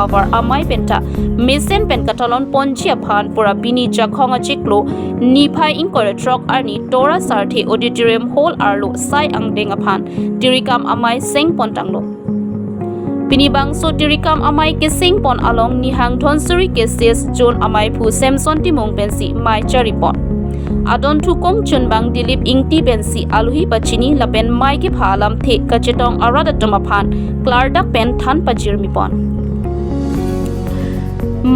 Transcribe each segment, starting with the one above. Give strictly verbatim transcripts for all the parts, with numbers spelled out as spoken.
havar amei penta mesen pen katalon ponji aphan pura pini Jakhong achiklo niphai ingkoi ra throk arni Tora Sarthe Auditorium Hall arlo sai angdeng aphan tirikam amei seng pon tanglo. Pini bangso tirikam amei keseng pon along Nihang Dhonsuri Cases Zone ameiphu Samson Timung pensi mei chari pon. Adonthu kongchunbang Dilip Ingti pensi alohi pachini lapen mei kepha alamthe kachetong arat atum aphan klardak pen than pajirmi pon.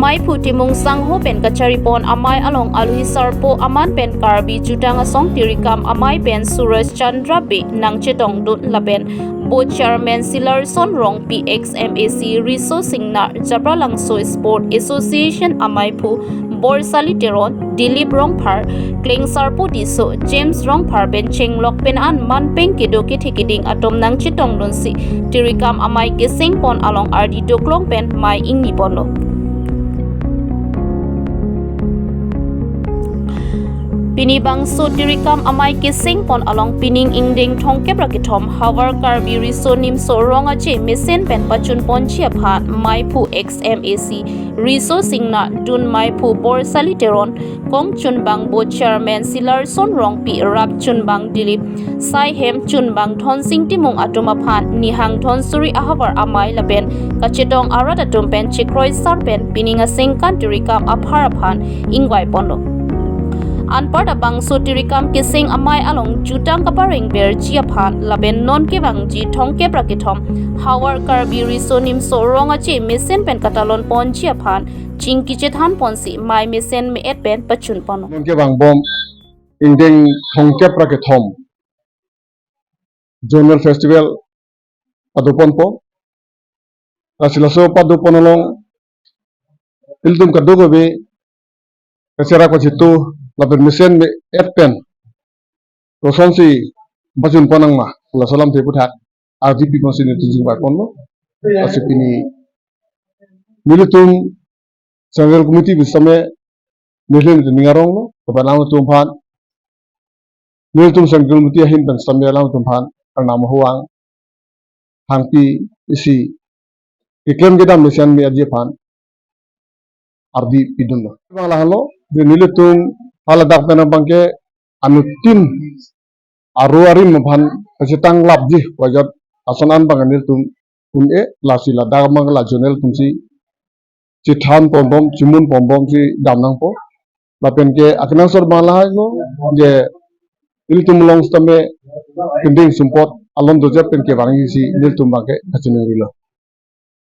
Meiphu Timung Sangho pen kachari pon amei along alohi sarpo aman pen Karbi Jutang Asong tirikam amei pen Suresh Chandra Bey nangchetongdun lapen Board Chairman Silarson Rongpi, ex M A C Riso Singnar, Japralangso Sport Association ameiphu Borsali Teron, Dilip Rongphar, Klengsarpo Tisso, James Rongphar pen chenglok pen an manpeng kedo kethe keding atum nangchetongdunsi tirikam amei keseng pon along ardi doklong pen mei ingni ponlo. Pini bangso tirikam amei keseng pon along pining ingdeng thomkep ra kethom havar Karbi Riso Nimso Rong Aje mesen pen pachun ponji aphan meiphu ex M A C Riso Singnar, dun meiphu Borsali Teron, kongchunbang Board Chairman Silarson Rongpi, rapchunbang Dilip, saihem chunbang Dhonsing Timung atum aphan Nihang Dhonsuri ahavar amei lapen kachetong arat atum pen chekroi sar pen pining asengkan tirikam aphar aphan ingvai ponlo. Anparta bangso tirikam keseng amei along jutang kapareng verji aphan lapen non kevangji thomkep ra kethom havar Karbi Riso Nimso Rong Aje mesen pen katalon ponji aphan chingki chethan ponsi mei mesen me-et pen pachun ponlo. Non kevangbom ingdeng thomkep ra kethom Zonal Festival pado ponpo. Lasi laso pado pon along ilitum kadokave kacherak kachitu lapen mesen me-et pen kosonsi pachun pon nangma, laso alamthe aputhak ardi pi ponsi nelitum chingvai ponlo. Lasi pini nelitum Central Committee pu sitame nelitum ning aronglo, lapen alangtum aphan, nelitum Central Committee ahin pen sitame alangtum aphan arnam ahut vang hangpi isi keklem kedam mesen me-etji aphan ardi pidunlo. Abang lahenlo, je nelitum haladak pen abangke anuttin aru arim aphan kachetang lapji ajat ason an abang nelitum un-e, lasi ladak abang la zonal atumsi chethan ponbom, chemun ponbomsi dam nangpo. Lapen ke akenangsot abang lahai lo, je ilitum along sitame pinding sumpot alon doja pen kevangji si nelitum abangke kachiningrilo.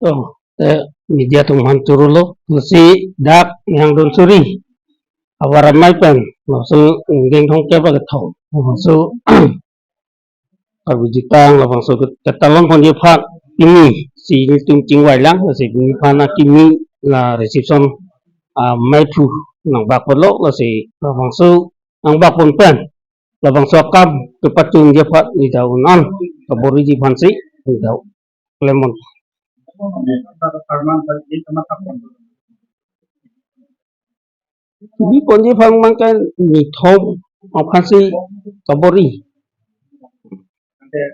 To, te media atum aphan chorolo, lasi dak Nihang Dhonsuri ahavar amei pen, laso ingdeng thomkep ra kethom, laso Karbi Jutang labangso ke-, katalon ponji aphan pini si nelitum chingvai lang, lasi pini aphan akimi la reception, ah, meiphu nangbak ponlo, lasi labangso nangbak pon pen labangso akam kepachunji aphan neli ta un-an kaboriji aphansi neli ta klemon. Pini ponji aphan abangke nithom aphansi kabor-i. Ante, eh,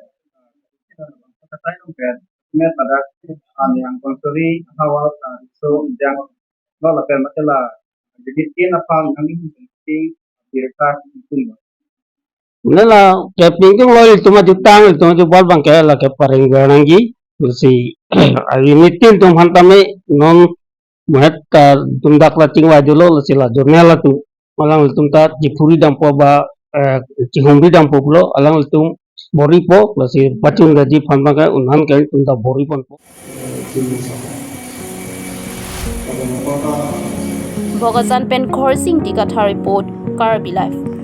kita dalam konteks ladak, met pada, eh, Nihang Dhonsuri, havar, eh, so, jang, lo lapen mate la, jadi tin aphan, kami, di, di reka, itu, Nela ke pingkung lo ilitum ajutang, ilitum ajubal abangke la kepareng ver nangji. Lasi, ari nitin atum aphan tame non muhet ta ilitum dak la chingvai dolo, lasi la zonal atum alanglitum ta chiphuri dampo ba, eh, chihumri dampo pulo, alanglitum bor-ipo, lasi pachun gaji aphan abangke un-an ke ilitum ta bor-i ponpo. Bokajan pen Khorsing Dikathar report, Karbi Live.